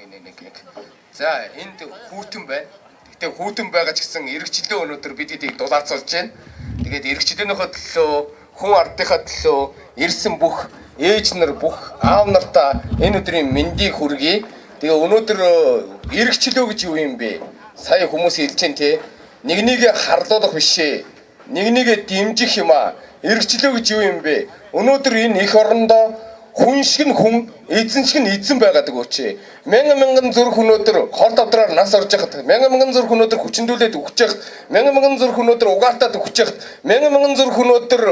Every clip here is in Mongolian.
1 1 1 1. За, энд хүүтэн байна. Гэтэ хүүтэн байгаа ч гэсэн эргчлөө өнөөдөр бид хэдийг дулаацуулж байна. Тэгээд эргчлөөнийхөө төлөө, хүн ардынхаа төлөө ирсэн бүх ээж нар, бүх аав нартаа энэ өдрийн мэндийг хүргэе. Тэгээ өнөөдөр эргчлөө гэж юу юм бэ? Сая хүмүүс хэлж जैन те. Нэг нэгэ харлуулах биш ээ. Нэг нэгэ дэмжих юм аа. Эргчлөө гэж юу юм бэ? Өнөөдөр энэ их орондоо хүн шиг нь хүн, эзэн шиг нь эзэн байгаад өгөөч. Мянган мянган зүрх өнөөдөр хор давдраар нас орж яхад, мянган мянган зүрх өнөөдөр хүчндүүлээд өгч яхад, мянган мянган зүрх өнөөдөр угаартаад өгч яхад, мянган мянган зүрх өнөөдөр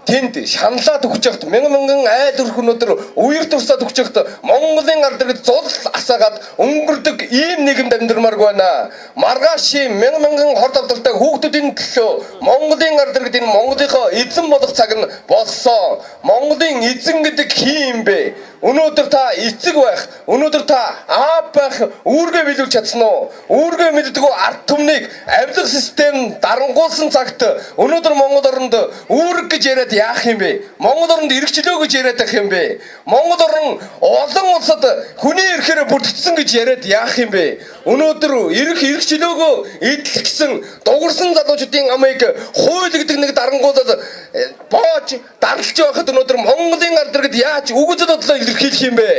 тэнд шаналаад өгч яхад, мянган мянган айл өрх өнөөдөр үер турсаад өгч яхад, Монголын ард иргэд зул асаагаад өнгөрдөг ийм нийгэмд амьдрмааргүй байна. Маргааш мянган мянган хор давдартай хүүхдүүдийн төлөө Монголын ард иргэд энэ Монголынхоо эзэн болох цаг нь болсон. Монголын эзэн гэдэг хин юм бэ? Өнөөдөр та эцэг байх, өнөөдөр та аав байх үүргээ биелүүлж чадсан уу? Үүргээ мэддэггүй ард түмнийг авилга систем дарангуулсан цагт өнөөдөр Монгол оронд үүрэг гэж яриад яах юм бэ? Монгол оронд эрхчлөө гэж яриад байх юм бэ? Монгол орн олон улсад хүний эрхээр бүртгэсэн гэж яриад яах юм бэ? Өнөөдөр эрх эрхчлөөгөө эдлэх гэсэн дугарсан залуучуудын амыг хууль гэдэг нэг дарангуулал боож дарлаж байхад өнөөдөр Монголын ард иргэд яаж үгүйсэл бодлоо илэрхийлэх юм бэ?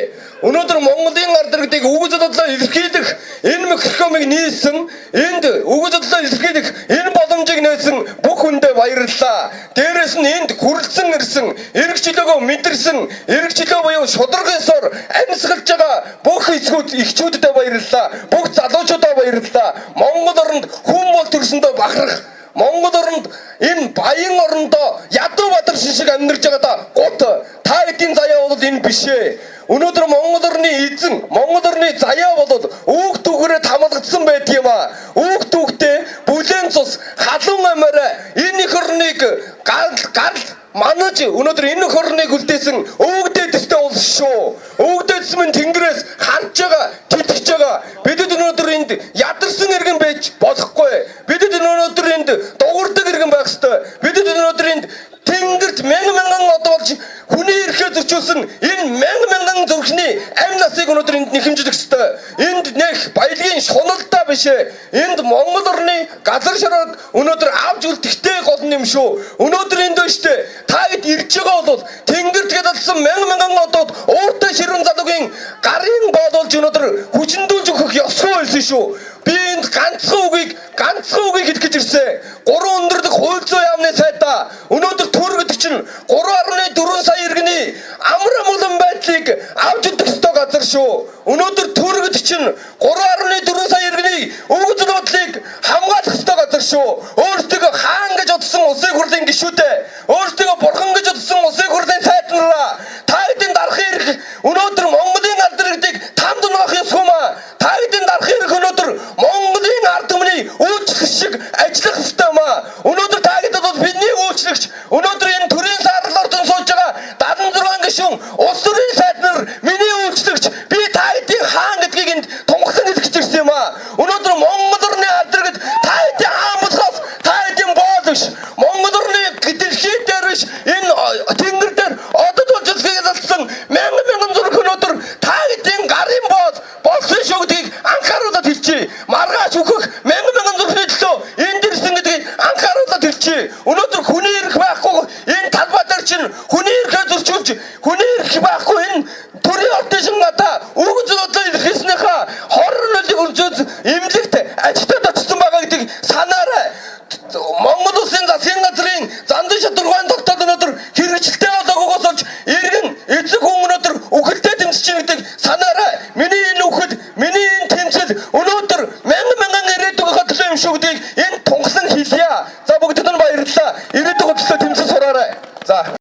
Өнөөдөр Монголын ард иргэдийг үгүйсэл бодлоо илэрхийлэх энэ микрофоныг нээсэн, энд үгүйсэл бодлоо илэрхийлэх энэ боломжийг нээсэн бүх хүндээ баярлалаа. Дээрээс нь энд хүрэлцэн ирсэн, эрхчлөөгөө мэдэрсэн, эрхчлөө буюу шударгын ёсоор амьсгалж байгаа бүх эцгүүд эхчүүдэд баярлалаа. Бүх залуучуудаа баярлалаа. Монгол оронд хүн бол төрсөндөө бахарх, Монгол оронд энэ баян орондоо ядуу бадар шиг амьдарч байгаадаа гут та хэдийн заяа бол энэ биш ээ. Өнөөдөр Монгол орны эзэн, Монгол орны заяа бол үүх түүхээрээ тамалгдсан байдаг юм аа. Үүх түүхтэй бүлээн цус халуун амаараа энэ их орныг гарал гарал манаж өнөөдөр энэ их орныг үлдээсэн өвөгдөө төстэй улс шүү. Өвөгдөөс минь тэнгэрээс харж байгаа, тэтгэж байгаа. Бидэд өнөөдөр энд ядарсан иргэн байж болохгүй. Бидэд өнөөдөр энд дугардаг иргэн байх ёстой. Бидэд өнөөдөр энд тэнгэрт мянган мянган од болж хүний эрхээ зөрчүүлсэн энэ мянган мянган зүрхний амь насыг өнөөдөр энд нэхэмжлэх ёстой. Энд нэх баялагын шуналдаа биш ээ. Энд Монгол орны газар шороог өнөөдөр авч үлдэхтэй гол нь юм шүү. Өнөөдөр энд байна штэ. Та хэд ирж байгаа бол тэнгэрт гадалсан мянган мянган одууд ууртай ширүүн залуугийн гарын боолуулж өнөөдөр хүчндүүлж өгөх ёсгүй байсан шүү. Би энд ганцхан үгийг хэлэх гэж ирсэн. Гурван өндөрлөг хууль зүйн яамны сайдаа өнөөдөр төр гэдэг чинь 3.4 сая иргэний амар амгалан байдлыг авч үлдэх ёстой газар шүү. Өнөөдөр төр гэдэг чинь 3.4 сая иргэний өгөгдөл бодлыг хамгаалах ёстой газар шүү. Өөрсдөө хаан гэж бодсон улсын хурлын гишүүдээ, өөрсдөө бурхан гэж бодсон улсын хурлын сайд нараа, та хэдийн дарахын эрх өнөөдөр Монголын ард иргэдийг тамд нугах ёсгүй маа. Та хэдийн дарахын эрх өнөөдөр Монголын ард түмний үйлчлэх шиг ажиллах ёстой маа. Өнөөдөр та хэд бол бидний үйлчлэгч. Өнөөдөр энэ төрийн саарал ордон сууж байгаа 76 гишүүн улс төрийн сайд нар миний үйлчлэгч. Би та хэдийн хаан гэдгийг энд тунхаглан хэлэх гэж ирсэн юм аа. Өнөөдөр Монгол орны ард иргэд та хэдийн хаан болохоос та хэдийн боол биш. Монгол орны дэлхий дээр биш, энэ тэнгэр дээр одод болж ялалсан мянган мянган зүрх өнөөдөр та хэдийн гарын боол болсон шүү гэдгийг анхааруулад хэлчихье. Маргааш үхэх мянган мянган зүрхний төлөө энд ирсэн гэдгийг анхааруулад хэлчихье. Өнөөдөр хүний эрх байхгүй энэ талбай дээр чинь хүний эрхээ зөрчүүлж, хүний эрх байхгүй энэ төрийн ордын шингата үгэн бодлоо илэрхийлснийхаа хор нөлийг өржөөж эмнэлэгт ажилтнад очсон байгаа гэдгийг санаарай. Монгол улсын засгийн газрын зандан шатургаан тогтоол өнөөдөр хэрэгжилтэй болоогоос болж иргэн эцэг хүн өнөөдөр үхэлтэй тэмцэж байгаа гэдгийг санаарай. Миний энэ үхэл, миний энэ тэмцэл өнөөдөр мянган мянган ирээдүйн төлөө юм шүү гэдгийг энэ тунхаглан хэлье. За бүгд